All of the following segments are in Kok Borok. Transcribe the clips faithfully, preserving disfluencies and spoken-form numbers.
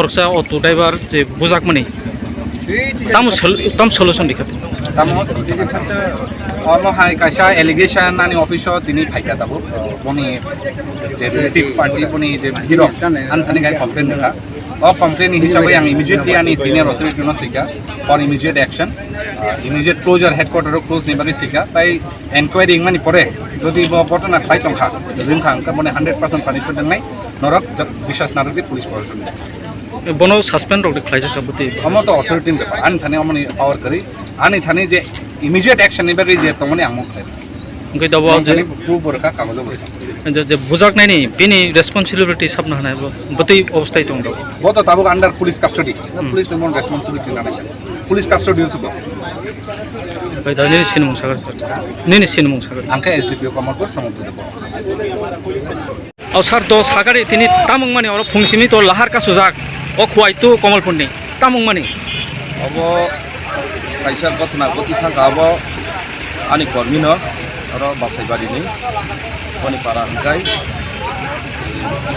Khoroksa auto driver je bujakmani tamo sol-, tamo solution rikha? Tamo solution rikha? Omo hai kaisa allegation ani office o tini phaikha tabuk. Boni je relative party boni je hero ani thani kai complain rikha. O complain ni hisabe ang immediately ani senior authority no sika for immediate action. Ah, immediate closure, headquarter o close ni bagwi sika. Tai enquiry wngmani pore jodi bo ghotona khlai tongkha, jodi wngkha, hwnkhe boni hundred percent punishment wngnai, norok jat-, biswas narwkdi police proshasonni. Bono suspend rok de khlaijak kha bwtwi? Omo to authority ni bepar, ani thani omoni power kwrwi, ani thani je immediate action ni bagwi je tongmani ang mo khlai. Hwnkhe dobo ani je thani proof bo rwkha, kagojo bo rwkha. Je, je bujaknani bini responsibility sabna hanai bo bwtwi obostai tong do. Bo to tabuk under police custody. Hmm. Police ni mon responsibility nanai. Police custody o se bo. Bai da nini sinimung sakar sir. Nini sinimung sakar. Ang khe S D P O Kamalpur, Somodro Debbarma. O sir, to sakari tini tamung mani oro phung simi to lahar kasujak. O khuai tu Kamalpur ni tamung mani. Obo kaisa ghotona ghoti thangkha, abo ani kormi no, oro Basaibari ni, boni para hwnkhe.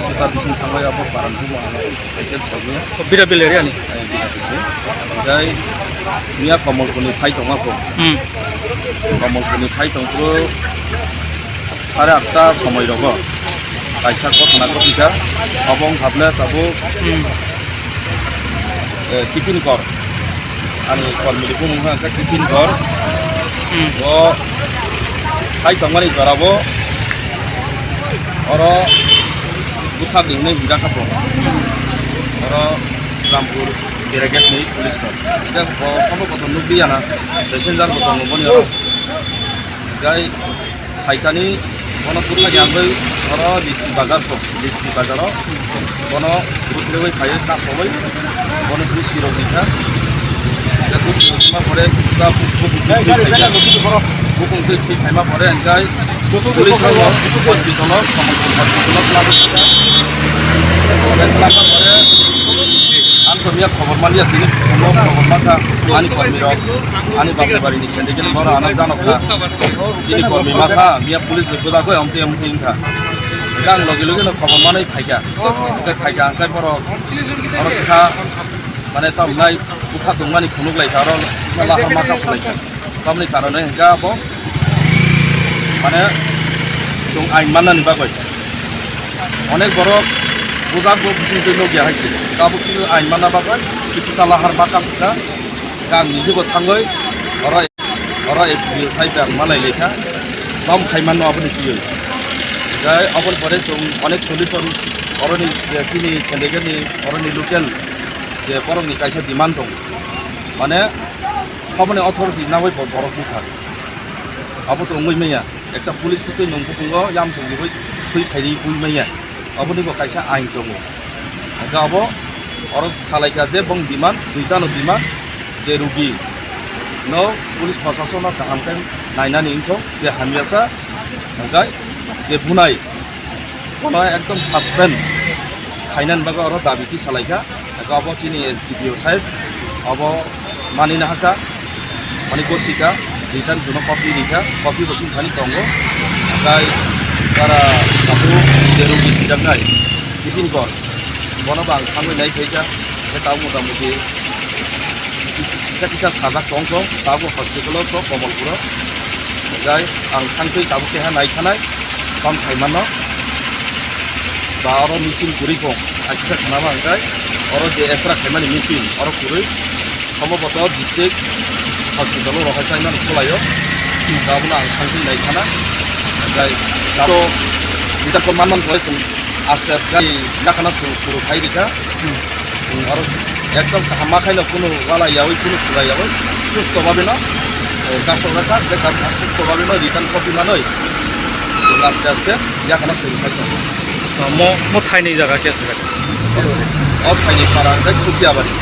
Sita bising thangbai abo para ni bumo ano cycle sogwi. O bira bile area ni. Ai, bira bile. Hwnkhe miya Kamalpur ni phai tongma kho. Hmm. Kamalpur ni phai tongphuru sare atta somoi rogo kaisa ghotona ghoti kha. Obo wngkha bwle tabuk, hmm, eh, Kipin Kor. Ani kormi ni bumung wngkha khe Kipin Kor. Hmm. O phai tongmani jora bo oro bwthak ni hwnwi hwnjak kha bo. Oro Islampur barricade ni police rok. Hwnkhe bo sobo kotor nukliya na, passenger bo tongo boni oro. Hwnkhe phaikani bono bwthak yangwi oro Listi bazar kho, Listi bazaro bono bwthlwi phaiwi kasogwi bono busi rok rikha. Busi rok rima pore kisa bukung twi phaima pore hwnkhe police rok hospital o, hospital o twlangwi rikha. Ang to miya khobor manya tini, khobor mankha ani kormi rok, ani Basaibari ni sendikil boro ano janok kha. Chini kormi masa miya police bai bwda koi omtwi omtwi wngkha. Hwnkhe ang logi logi no khobor manwi phaikha. Hwnkhe phaikha hwnkhe borok oro kisa mane tamnai bwkha tongmani phunuk laikha, oro kisa lahar ma kasu laikha. Tamni karone hwnkhe abo mane chwng ain mannani bagwi onek borok bujak bo bising twi nukya hai se. Abo kisa ain manna bagwi kisa ta lahar ma kasu kha. Ang nijebo thangwi oro, oro S D O side ang malai laikha, tamo khai mano aboni twiwi. Hwnkhe aboni pore chwng onek solution oroni je chini sendikil ni oroni local je borokni kaisa demand tongo, mane saboni authority nangwi bo-, borok bukha. Abo to wngwi manya. Ekta police twi nwng bukungo yamsung riwi thwi phairi bui manya. Aboni bo kaisa ain tongo. Hwnkhe abo oro salaikha je bong demand, duitano demand, je rugi no police prosason no kaham khe nainani wngthok, je hamyasa hwnkhe je bunai bono ekdom suspend khainani bagwi oro dabi khe salaikha. Abo chini S D P O side, abo manina haka, mani gosika, return juno copy rika, copy bo chini thani tongo. Hwnkhe tara abo je rugi tijaknai, Bipin Kor, bono bo ang thangwi nai phaikha, hwnkhe tabuk mota moti kisa kisa sajak tongkho, tabuk hospital o kho, Komolpur o. Hwnkhe ang thangtwi tabuk keha naikhanai, tamo khaimano. Ba oro machine kwrwi kho, hakisa khanama hwnkhe oro je extra khaimani machine oro kwrwi, Somboboto district hospital o rohai chaimani khwlaio. Abono ang thangtwi naikhana. Hwnkhe to bita kok manman khlai chwng aste aste yakhana suru suru khai rikha. Hmm. Oro ekdom kaham ma khaino kunu wala yawi kunu sula yawi susto bhabe no, eh, kasok rakha, je kam susto bhabe no return copy manoi aste aste yakhana suru khai tongo. Mo, mo thaini jaga khe se? O thaini para hwnkhe Sukiabari.